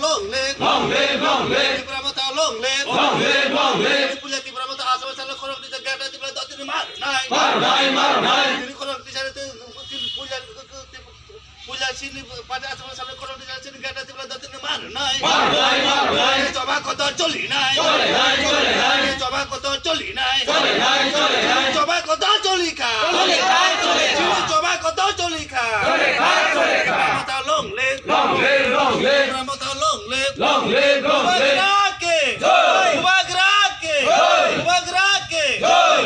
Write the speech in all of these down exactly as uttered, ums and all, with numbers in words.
Long live! Long live, long live! Tipra Motha long live! Long live, long live! Puila Tipra Motha Assam salo khorok tisa gata Tipra dotini mar nai! Mar nai, mar nai! Tini khorok tisa puila, puila sini pada Assam salo khorok tisa sini gata Tipra dotini mar nai! Mar nai, mar nai! Choba kotor choli nai! Choli nai, choli nai! Choba kotor choli nai! Choli nai, choli nai! Choba kotor choli kha! Choli kha, choli kha! Choba kotor choli kha! Choli kha, choli kha! Tipra Motha long live! Long live, long live! Tipra Motha long live! Long live, long live! Bubagra ke! Jai! Bubagra ke! Jai! Bubagra ke! Jai!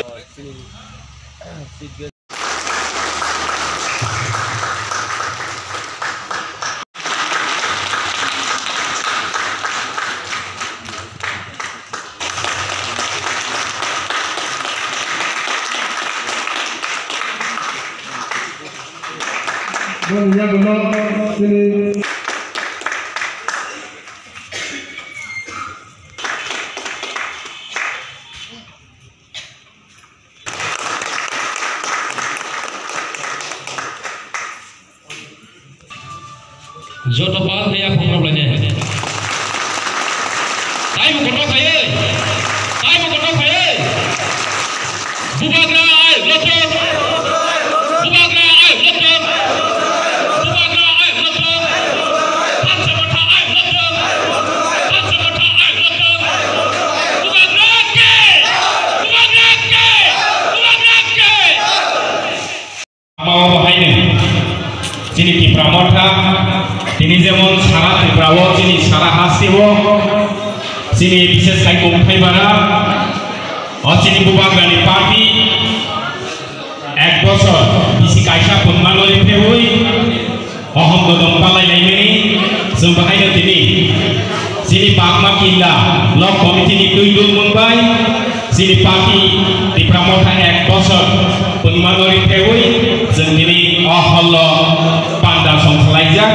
Joto pal thaya phungrok lainai. Taibo kotor khaye. Taibo kotor khaye. Bubagra I love you. Bubagra I love you. Bubagra I love you. Hansa Motha I love you. Hansa Motha I love you. Bubagra ke. Bubagra ke. Bubagra ke. Mao bahaino chini Tipra Motha, tini jemon sara Tripura o, chini sara haste o, chini bishes khai kung khai bara, o chini Bubagrani party ek bosor bisi kaisa punmano ripheui, Ohom godom palai laimani, chwng bahaino tini chini Bagma Killa Block Committee ni twi dul mung bai chini party Tipra Motha ek bosor punmano ripheui chwng tini o hall o panda song khlaijak.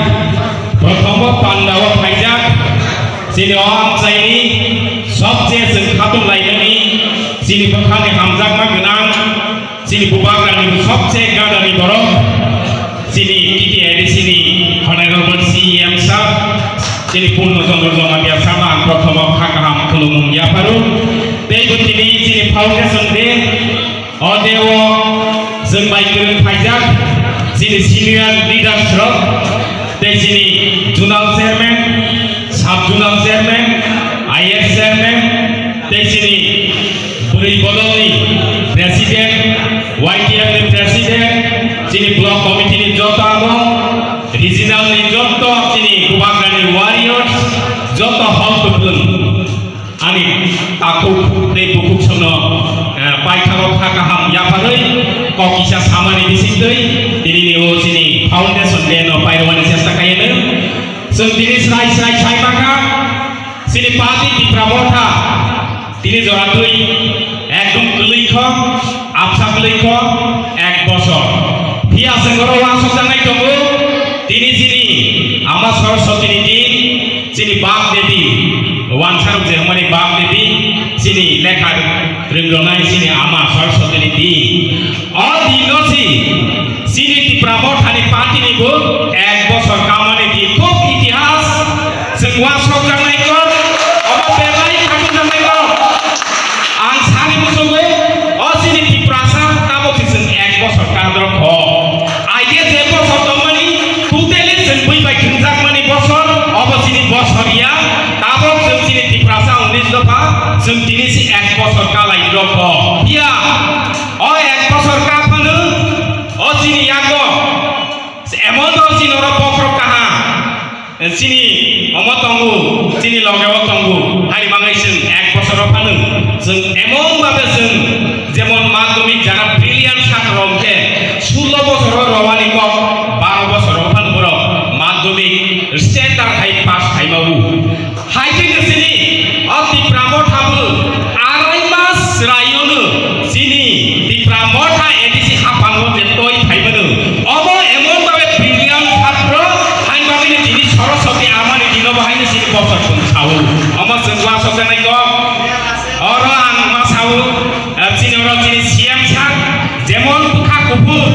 Prothomo panda o phaijak chini o amchaini sobse chwng khatung laimani chini bwkhani hamjakma gwnang. Chini Bubagrani sobse gadani borok, chini T T A D C ni Honorable C E M sir, chini Purno Chandra Jamatia sir no ang prothomo kha kaham khulumung yapharu. Tei bo tini chini foundation day, o day o chwng bai kwrwng phaijak, chini senior leaders rok, tei chini zonal chairman, sub zonal chairman, I S chairman, tei chini bwrwi bodolni president, Y T F ni president, chini block committee ni joto abo, regional ni joto chini Bubagrani warriors, joto hol kwplwng. Ani takhuk tei bukhuk sono, eh, paithago kha kaham yapharwi kok kisa samani bisingtwi tini ni o chini foundation day no pairwani chesta khaiyano. Chwng tini srai srai sai maka chini party Tipra Motha tini jora twi ekdom kwlwi kho, apsa kwlwi kho, ek bosor. Phiya chwng oro uansukjaknai tongo, tini chini Ama Saraswati ni din, chini Bak Devi, uansarok je hwnmani Bak Devi, chini lekha rwngronai chini Ama Saraswati ni din. O dino si chini Tipra Mothani party ni bo ek bosor kamani di khub itihas chwng uansukjaknai kok, obo belai khatunjaknai kok. Ang sani muchungwi o chini Tiprasa tabuk si chwng ek bosor kadrok kho. Aige je bosor tongmani totally chwng bui bai thwngjakmani bosor, obo chini bosor ya. Tabuk chwng chini Tiprasa unis dopha chwng tini si ek bosor kalai rok kho. Phiya O ek bosor ka phano, o chini yago, emon do chini oro bokhorok kaha, chini omo tongo, chini loge o tongo, hai mangai chwng ek bosor o phano, chwng emon babe chwng jemon madhyamik jara brilliant chhatro hwnkhe, sullo bosor o rowani kok, baro bosor o phano borok madhyamik standard hai pass khaima o. Hai khe chini o Tipra Motha bo arai mas raiono chini Tipra Motha A D C haphango je toi phaimano. Obo emon babe brilliant chhatro, hai bagwino tini Saraswati amani dino bo haino chini bosor thung sao. Omo chwng uansukjaknai kok. Oro ang ma sao, eh, chini oro chini C M sir, jemon bwkha kuphur,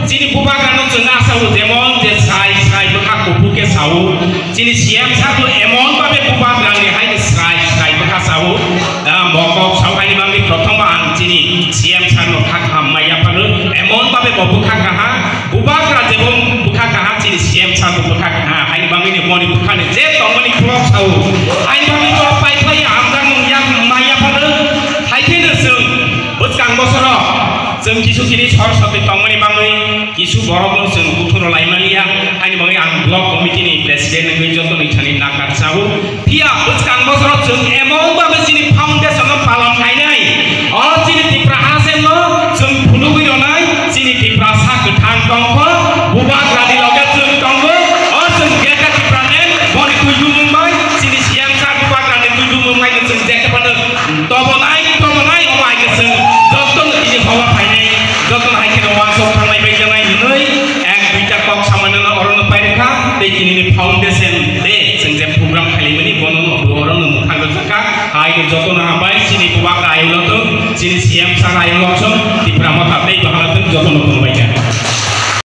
chini bubagrano chwng asao, jemon je sai sai bwkha kuphur khe Sao, chini C M sir no emon babe bubagrani haini srai srai bwkha sao, ah, mokok sao haini bangni prothom ang chini C M sir no kha kaham maya phano, emon babe bo bwkha kaha, bubagra jebo bwkha kaha, chini C M sir bo bwkha kaha, haini bangni moni bwkhani je tongmani khulok sao, haini bangni bo paithai amdang nung yak maya phano, haikhe no chwng bwskang bosoro chwng kisu kini sor sotwi tongmani bangwi kisu borokno chwng buthuro laimaliya, haini bagwi ang block committee ni president wngwi jotono thani nakar chao. Phiya bwskang bosoro chwng emon babe chini foundation no palon khainai. O chini Tipra Hasen no chwng phunugwi ronai, chini Tipra sa kwthang tongkho, bubagrani loge chwng tongo. O chwng Greater Tipraland boni tuibu mungbai, chini C M sir bubagrani tuibu mungbai no chwng jekhe phano tobonai, tobonai, omo hai khe chwng jotono tini hoba phainai, jotono hai kheno wansok thangnai bai janai hinwi ek duita kok samani no orono pairikha, tei tini ni foundation day chwng je program khailaimani bono no orono mwkhang rwjakha, hai khe jotono hambai, chini bubagra ayulo thung, chini C M sir ayulo thung, Tipra